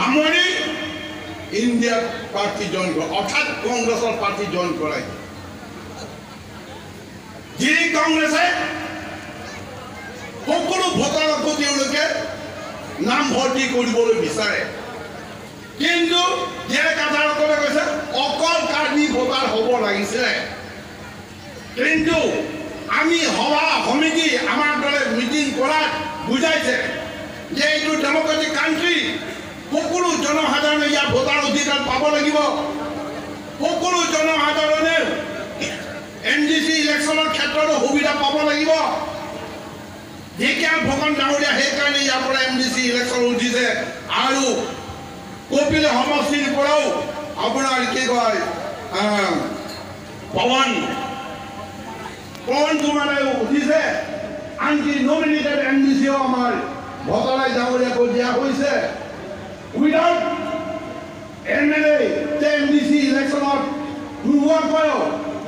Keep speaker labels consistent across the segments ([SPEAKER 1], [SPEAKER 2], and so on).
[SPEAKER 1] সামৰি India party join কৰে, অৰ্থাৎ কংগ্ৰেছৰ পাৰ্টি জইন কৰাই। যি কংগ্ৰেছে সকলো ভোটাৰকো তেওঁলোকে নামভৰ্তি কৰিবলৈ বিচাৰে, কিন্তু যে কাথাৰসকলে কৈছে অকল কাৰ্বি ভোটাৰ হ'ব লাগিছিলে। কিন্তু আমি সভা সমিতি আমাৰ দলে মিটিং কৰাত বুজাইছে যে এইটো ডেম'ক্ৰেটিক কাণ্ট্ৰি, সকলো জনসাধাৰণে ইয়াৰ ভোটাৰ অধিকাৰ পাব লাগিব, সকলো জনসাধাৰণে এম ডি চি ইলেকশ্যনৰ ক্ষেত্ৰতো সুবিধা পাব লাগিব। ঢেকীয়াল ফুকন ডাঙৰীয়া সেইকাৰণে ইয়াৰ পৰা এম ডি চি ইলেকশ্যন উঠিছে। আৰু কপিল সমষ্টিৰ পৰাও আপোনাৰ কি কয় পৱন পৱন কুমাৰে উঠিছে। আনকি নমিনেটেড এম ডি চিও আমাৰ ভটৰাই ডাঙৰীয়াকো দিয়া হৈছে। Without M L A M D C ইলেকশ্যনত নোহোৱাকৈও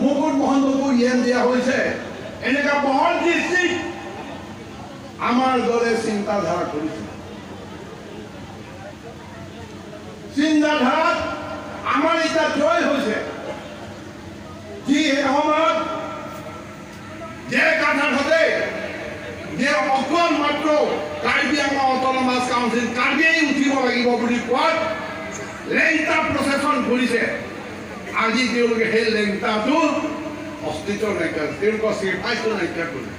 [SPEAKER 1] মুকুট মহন্তকো ই এম দিয়া হৈছে। এনেকুৱা বহল দৃষ্টিত আমাৰ দলে চিন্তাধাৰা কৰিছে। চিন্তাধাৰাত আমাৰ এতিয়া জয় হৈছে। যি সময়ত যে কথাতে যে অকল মাত্ৰ কাৰ্বি আংলং অট'নমাছ কাউন্সিল কাৰ্বিয়েই উঠিব লাগিব বুলি কোৱাত লেংটা প্ৰচেছন কৰিছে। আজি তেওঁলোকে সেই লেংটাটো অস্তিত্ব নাইকিয়া, তেওঁলোকৰ চিৰফাইটো নাইকিয়া কৰিলে।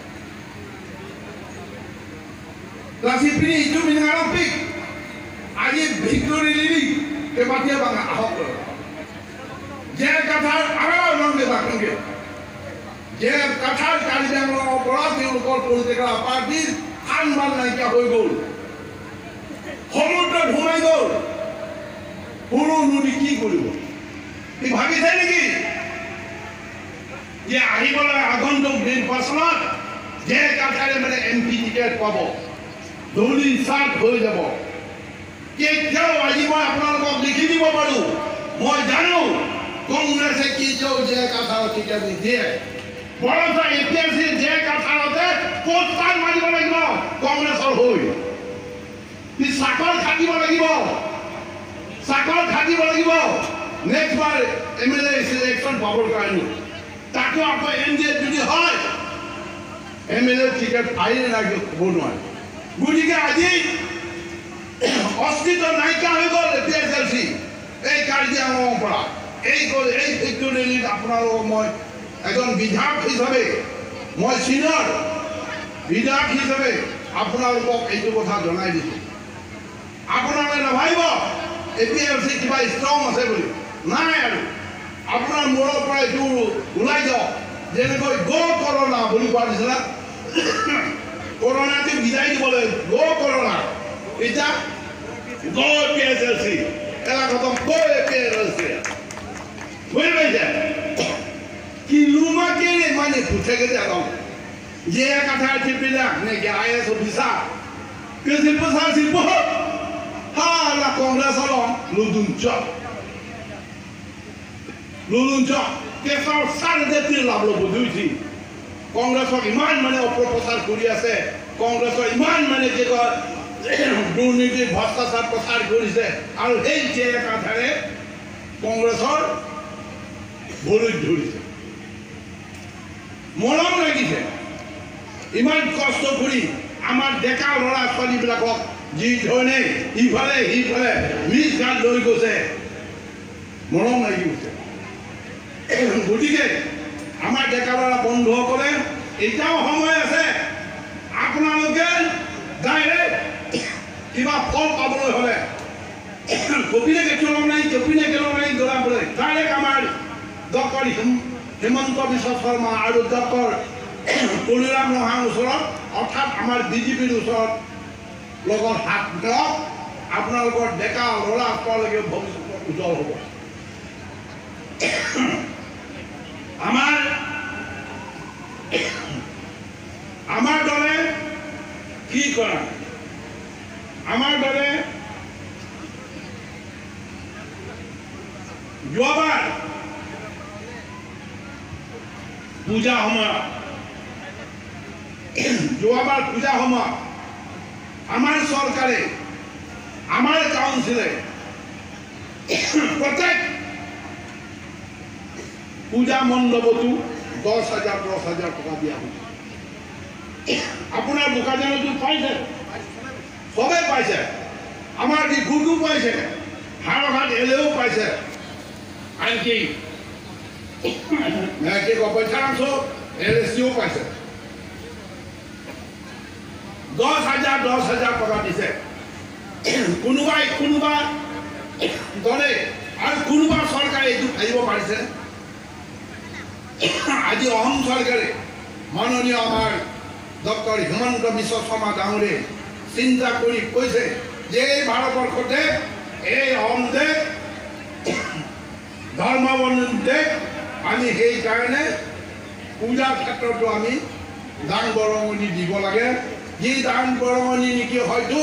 [SPEAKER 1] লাচিপিনি ইটো মিনাৰপিক আজি ভিক্টৰী লিলি কেইবাটিয়া বাঙা আহক যে কথাৰ আৰু ৰংগে বাকংগে যে কথাৰ কাৰ্বি আংলঙৰ পৰা তেওঁলোকৰ পলিটিকেল পাৰ্টিৰ খান বান নাইকিয়া হৈ গ'ল, সমুদ্ৰত সোমাই গ'ল। সৰু নদী কি কৰিব সি ভাবিছে নেকি যে আহিবলৈ আগন্তুক নিৰ্বাচনত যে কাঠাৰে মানে এম পি টিকেট পাব, ধূলি চাট হৈ যাব। কেতিয়াও আজি মই আপোনালোকক লিখি দিব পাৰোঁ, মই জানো কংগ্ৰেছে কেতিয়াও যে কাঠাৰত টিকেট নিদিয়ে, বৰঞ্চ এ পি এছ চি যে কাঠাৰতে পোষ্টাৰ মাৰিব লাগিব কংগ্ৰেছৰ হৈ, চাকৰ খাটিব লাগিব, চাকৰ খাটিব লাগিব next bar M L A selection পাবৰ কাৰণে। তাকো আকৌ এন ডি এ যদি হয় এম এল এ টিকেট পাই লাগে ক'ব নোৱাৰে। গতিকে আজি অস্তিত্ব নাইকিয়া হৈ গ'ল A P S L C এই কাৰ্বি আংলঙৰ পৰা। এই এই ভিক্টৰী ৰেলীত আপোনালোকক মই এজন বিধায়ক হিচাপে, মই চিনিয়ৰ বিধায়ক হিচাপে আপোনালোকক এইটো কথা জনাই দিছোঁ। আপোনালোকে নাভাবিব এ পি এল চি কিবা ষ্ট্ৰং আছে বুলি, নাই। আৰু আপোনাৰ মূৰৰ পৰা এইটো ওলাই যাওক। যেনেকৈ গ' কৰোণা বুলি কোৱা নিচিনা, কৰোণাটো বিদায় দিবলৈ গ' কৰোণা, এতিয়া গ' A P S L C, এলা খতম, গ' A P S L C. বুজি পাইছে কি লুমাকে মানে পুছে গেছে এখন যে কথা চিপিলা নাকি I S officer শিল্প সার শিল্প হা কংগ্রেস লুদুন চক লুদুন চক কেঁচৰ চাৰ জাতিৰ লাভ ল'ব বুজিছি। কংগ্ৰেছক ইমান মানে অপপ্ৰচাৰ কৰি আছে, কংগ্ৰেছৰ ইমান মানে কি কয় দুৰ্নীতি ভ্ৰষ্টাচাৰ প্ৰচাৰ কৰিছে, আৰু সেই যে কথাৰে কংগ্ৰেছৰ ভৰিত ধৰিছে। মৰম লাগিছে ইমান কষ্ট কৰি আমাৰ ডেকা ল'ৰা ছোৱালীবিলাকক যি ধৰণে ইফালে সিফালে মিছ গাত লৈ গৈছে, মৰম লাগি গৈছে। গতিকে আমাৰ ডেকা ল'ৰা বন্ধুসকলে এতিয়াও সময় আছে, আপোনালোকে ডাইৰেক্ট কিবা ফল পাবলৈ হ'লে কপিলে কেতিয়াও নাই, কপিলে কেতিয়াও নাই দৌৰাবলৈ ডাইৰেক্ট আমাৰ ডক্টৰ হিমন্ত বিশ্ব শৰ্মা আৰু ডক্টৰ তুলিৰাম ৰহাং ওচৰত, অৰ্থাৎ আমাৰ বিজেপিৰ ওচৰত লগত হাত মিলাওক, আপোনালোকৰ ডেকা ল'ৰা ছোৱালীকে ভৱিষ্যত উজ্জ্বল হ'ব। আমাৰ আমাৰ দলে কি কৰা, আমাৰ দলে যোৱাবাৰ পূজা সময়ত, যোৱাবাৰ পূজা সময়ত আমাৰ চৰকাৰে আমাৰ কাউন্সিলে প্ৰত্যেক পূজা মণ্ডপতো 10,000 10,000 টকা দিয়া হৈছে। আপোনাৰ বোকাজানতো পাইছে, চবেই পাইছে, আমাৰ ডিফুটো পাইছে, হাৰঘাট এলেও পাইছে, আনকি কি কয় বৈঠাৰাংশ এল এছ চিও পাইছে। 10,000 10,000 টকা দিছে। কোনোবাই কোনোবা দলে আৰু কোনোবা চৰকাৰে এইটো ভাবিব পাৰিছে? আজি অসম চৰকাৰে মাননীয় আমাৰ ডক্টৰ হিমন্ত বিশ্ব শৰ্মা ডাঙৰীয়াই চিন্তা কৰি কৈছে যে এই ভাৰতবৰ্ষতে এই অসম দেশ ধৰ্মাৱলম্বী দেশ, আমি সেইকাৰণে পূজাৰ ক্ষেত্ৰতো আমি দান বৰঙণি দিব লাগে। যি দান বৰঙণি নেকি হয়তো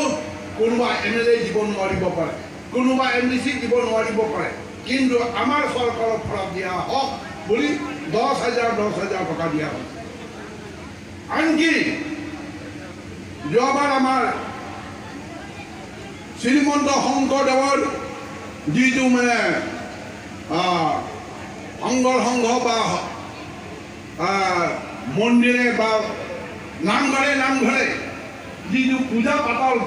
[SPEAKER 1] কোনোবা এম এল এ দিব নোৱাৰিব পাৰে, কোনোবা এম ডি চি দিব নোৱাৰিব পাৰে, কিন্তু আমাৰ চৰকাৰৰ ফালত দিয়া হওক বুলি 10,000 10,000 টকা দিয়া হৈছে। আনকি যোৱাবাৰ আমাৰ শ্ৰীমন্ত শংকৰদেৱৰ যিটো মানে শংকৰ সংঘ বা মন্দিৰে বা নামঘৰে নামঘৰে যিটো পূজা পাতল